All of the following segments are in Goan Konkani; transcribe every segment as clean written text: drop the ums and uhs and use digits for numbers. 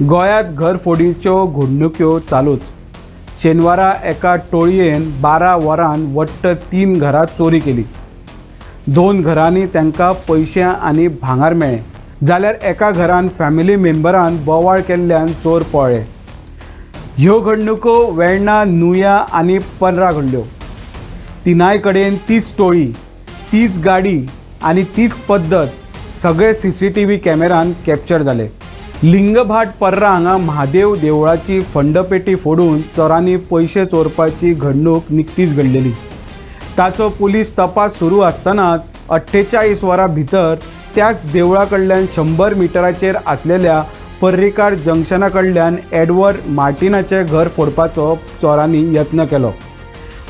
गोंयांत घरफोडीच्यो घडणुक्यो चालूच. शेनवारा एका टोळयेन 12 वरां वट्ट 3 घरां चोरी केली. 2 घरांनी तांकां पयशे आनी भांगर मेळ्ळें, जाल्यार एका घरान फॅमिली मेंबरान बोवाळ केल्ल्यान चोर पळ्ळे. ह्यो घडणुको वेर्णा, नुया आनी पर्रा घडल्यो. तिनाय कडेन तीच टोळी, तीच गाडी आनी तीच पद्दत सगळे CCTV कॅमेरान कॅप्चर जाले. लिंगभाट पर्रा हांगा महादेव देवळाची फंडपेटी फोडून चोरांनी पयशे चोरपाची घडणूक निकतीच घडलेली. ताचो पुलीस तपास सुरू आसतनाच 48 वरां भितर त्याच देवळा कडल्यान 100 मिटराचेर आसलेल्या पर्रीकार जंक्शना कडल्यान एडवर्ड मार्टिनाचें घर फोडपाचो चोरांनी यत्न केलो,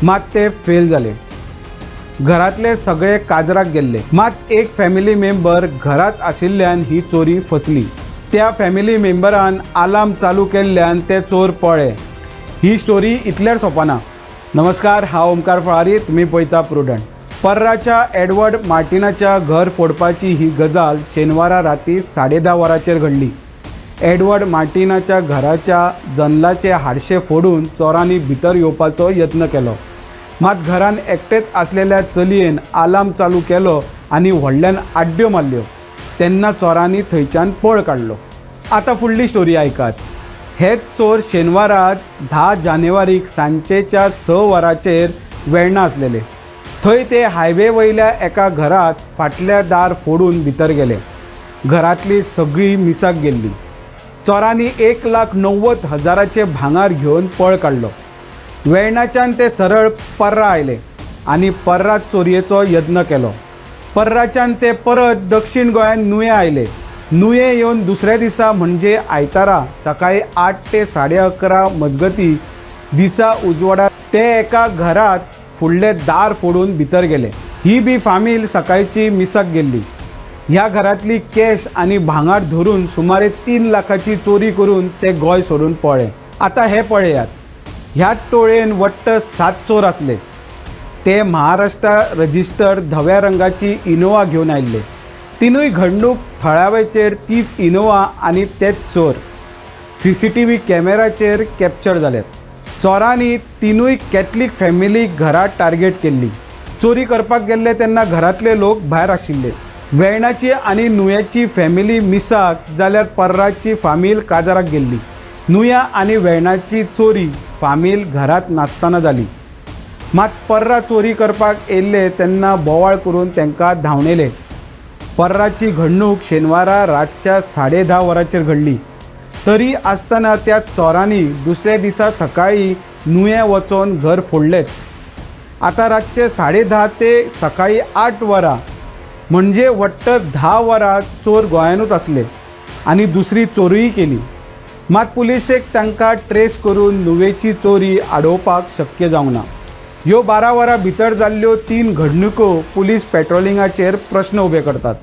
मात ते फेल जाले. घरांतले सगळे काजराक गेल्ले, मात एक फॅमिली मेंबर घराच आशिल्ल्यान ही चोरी फसली. त्या फॅमिली मेंबरान आलार्म चालू केल्ल्यान ते चोर पळ्ळे. ही स्टोरी इतल्यार सोंपना. नमस्कार, हांव ओमकार फळारी, तुमी पळयता प्रुडंट. पर्राच्या एडवर्ड मार्टिनाच्या घर फोडपाची ही गजाल शेनवारा राती 10:30 वरांचेर घडली. एडवर्ड मार्टिनाच्या घराच्या जनलाचे हारशे फोडून चोरांनी भितर येवपाचो यत्न केलो, मात घरान एकटेच आसलेल्या चलयेन आलार्म चालू केलो आनी व्हडल्यान आड्ड्यो मारल्यो, तेन्ना चोरांनी थंयच्यान पळ काडलो. आतां फुडली स्टोरी आयकात. हेच चोर शेनवाराच 10 जानेवारीक सांजेच्या 6 वरांचेर वेर्णा आसलेले. थंय ते हायवे वयल्या एका घरांत फाटल्या दार फोडून भितर गेले. घरांतली सगळीं मिसाक गेल्ली. चोरांनी 1,90,000 भांगर घेवन पळ काडलो. वेर्णाच्यान ते सरळ पर्रा आयले आनी पर्रा चोरयेचो यत्न केलो. पर्राच्यान ते परत दक्षीण गोंयांत नुवें आयले. नुवें येवन दुसऱ्या दिसा म्हणजे आयतारा सकाळी 8 ते 11:30 मजगती दिसा उजवाडा ते एका घरांत फुडलें दार फोडून भितर गेले. ही बी फामील सकाळची मिसाक गेल्ली. ह्या घरांतली कॅश आनी भांगर धरून सुमारे 3 लाखाची चोरी करून ते गोंय सोडून पळ्ळे. आतां हें पळयात, ह्या टोळयेन वट्ट 7 चोर आसले. ते महाराष्ट्र रजिस्टर धव्या रंगाची इनोवा घेवन आयिल्ले. तिनूय घडणूक थळाव्याचेर तीच इनोवा आनी तेच चोर CCTV कॅमेराचेर कॅप्चर जाल्यात. चोरांनी तिनूय कॅथलीक फॅमिलीक घरां टार्गेट केल्ली. चोरी करपाक गेल्ले तेन्ना घरांतले लोक भायर आशिल्ले. वेर्णाची आनी नुयाची फॅमिली मिसाक, जाल्यार पर्राची फामील काजाराक गेल्ली. नुया आनी वेर्णाची चोरी फामील घरांत नासतना जाली, मात पर्रा चोरी करपाक येयल्ले तेन्ना बोवाळ करून तांकां धांवणयले. पर्राची घडणूक शेनवारा रातच्या 10:30 वरांचेर घडली. तरी आसतना त्या चोरांनी दुसऱ्या दिसा सकाळीं नुवें वचोन घर फोडलेंच. आतां रातचे 10:30 ते सकाळीं 8 वरां म्हणजे वट्ट 10 वरां चोर गोंयानूच आसले आनी दुसरी चोरूय केली. मात पुलिसेक तांकां ट्रेस करून नुवेची चोरी आडोवपाक शक्य जावंक ना. ह्यो 12 वरां भितर जाल्ल्यो 3 घडणुको पुलीस पेट्रोलिंगाचेर प्रश्न उबे करतात.